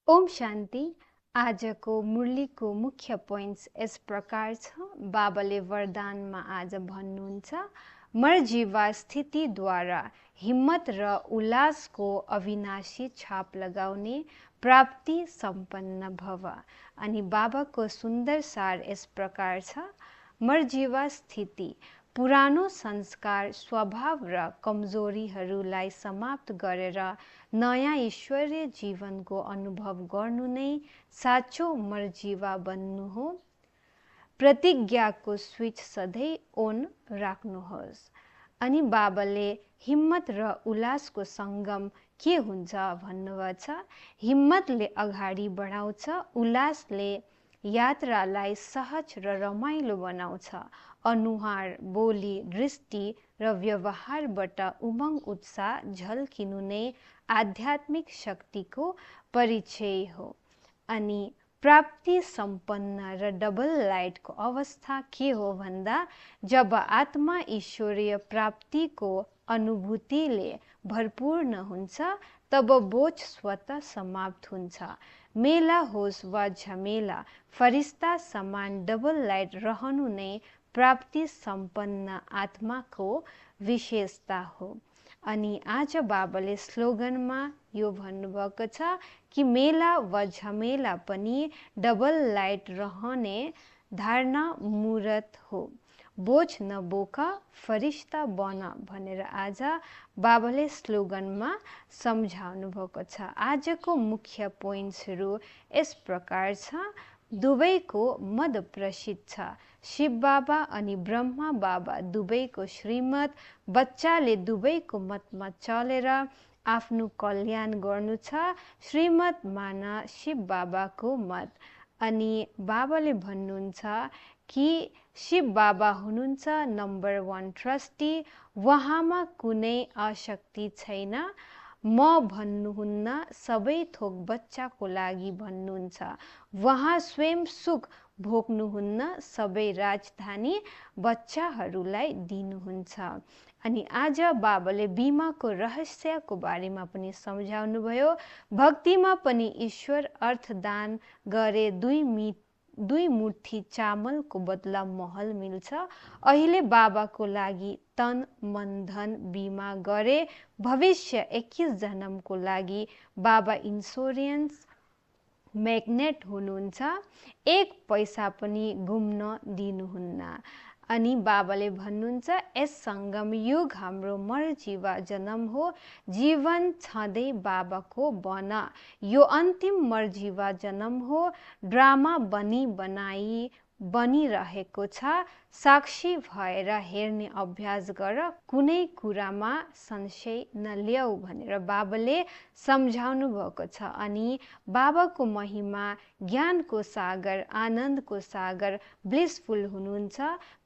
ओम शान्ति। आजको मुरलीको मुख्य पोइन्ट्स यस प्रकार छ। बाबाले वरदानमा आज भन्नुहुन्छ, मर्जीवा स्थितिद्वारा हिम्मत र उल्लासको अविनाशी छाप लगाउने प्राप्ति सम्पन्न भव। अनि बाबाको सुन्दर सार यस प्रकार छ। मर्जीवा स्थिति पुरानो संस्कार, स्वभाव र कमजोरीहरूलाई समाप्त गरेर नयाँ ईश्वरीय जीवनको अनुभव गर्नु नै साँचो मर्जीवा बन्नु हो। प्रतिज्ञाको स्विच सधैँ ओन राख्नुहोस्। अनि बाबाले हिम्मत र उल्लासको सङ्गम के हुन्छ भन्नुभएको छ। हिम्मतले अगाडि बढाउँछ, उल्लासले यात्रालाई सहज र रमाइलो बनाउँछ। अनुहार, बोली, दृष्टि र व्यवहारबाट उमङ्ग उत्साह झल्किनु नै आध्यात्मिक शक्तिको परिचय हो। अनि प्राप्ति सम्पन्न र डबल लाइटको अवस्था के हो भन्दा, जब आत्मा ईश्वरीय प्राप्तिको अनुभूतिले भरपूर्ण हुन्छ तब बोझ स्वतः समाप्त हुन्छ। मेला होस् वा झमेला, फरिस्ता समान डबल लाइट रहनु नै प्राप्ति सम्पन्न आत्माको विशेषता हो। अनि आज बाबाले स्लोगनमा यो भन्नुभएको छ कि मेला वा झमेला पनि डबल लाइट रहने धारणा मूर्त हो। बोझ नबोक, फरिस्ता बन भनेर आज बाबाले स्लोगनमा सम्झाउनु भएको छ। आजको मुख्य पोइन्ट्सहरू यस प्रकार छ। दुवैको मत प्रसिद्ध छ। शिव बाबा अनि ब्रह्मा बाबा दुवैको श्रीमत, बच्चाले दुवैको मतमा चलेर आफ्नो कल्याण गर्नु छ। श्रीमत मान शिव बाबाको मत। अनि बाबाले भन्नुहुन्छ कि शिव बाबा हुनुहुन्छ नम्बर 1 ट्रस्टी। उहाँमा कुनै आसक्ति छैन। म भन्नुहुन्न, सबै थोक बच्चाको लागि भन्नुहुन्छ। उहाँ स्वयं सुख भोग्नुहुन्न, सबै राजधानी बच्चाहरूलाई दिनुहुन्छ। अनि आज बाबाले बिमाको रहस्यको बारेमा पनि सम्झाउनु भयो। भक्तिमा पनि ईश्वर अर्थदान गरे 2 मुठी चामलको बदला महल मिल्छ। अहिले बाबाको लागि तन मन धन बिमा गरे भविष्य 21 जन्मको लागि बाबा इन्स्योरेन्स म्याग्नेट हुनुहुन्छ। 1 पैसा पनि घुम्न दिनुहुन्न। अनि बाबाले भन्नुहुन्छ, यस सङ्गम युग हाम्रो मर्जीवा जन्म हो। जीवन छँदै बाबाको बन। यो अन्तिम मर्जीवा जन्म हो। ड्रामा बनाई बनिरहेको छ। साक्षी भएर हेर्ने अभ्यास गर, कुनै कुरामा संशय नल्याऊ भनेर बाबाले सम्झाउनु भएको छ। अनि बाबाको महिमा ज्ञानको सागर, आनन्दको सागर, ब्लिसफुल हुनुहुन्छ।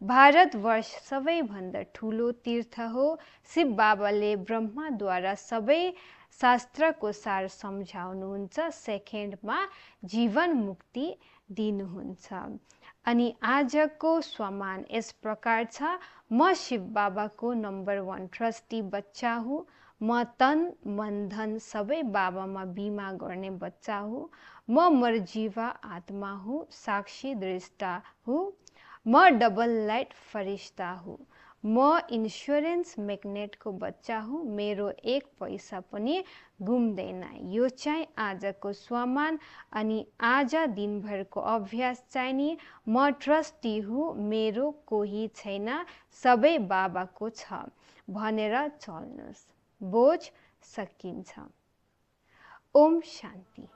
भारतवर्ष सबैभन्दा ठुलो तीर्थ हो। शिव बाबाले ब्रह्माद्वारा सबै शास्त्रको सार सम्झाउनुहुन्छ। सेकेन्डमा जीवन मुक्ति दिनुहुन्छ। अनि आजको सम्मान यस प्रकार छ। म शिव बाबाको नम्बर 1 ट्रस्टी बच्चा हुँ। म तन मन धन सबै बाबामा बिमा गर्ने बच्चा हुँ। म मर्जीवा आत्मा हुँ, साक्षी दृष्टा हुँ। म डबल लाइट फरिस्ता हुँ। म इन्स्योरेन्स म्याग्नेटको बच्चा हुँ। मेरो 1 पैसा पनि घुम्दैन। यो चाहिँ आजको सम्मान। अनि आज दिनभरको अभ्यास चाहिँ नि, म ट्रस्टी हुँ, मेरो कोही छैन, सबै बाबाको छ भनेर चल्नुहोस्। बोझ सकिन्छ। ओम शान्ति।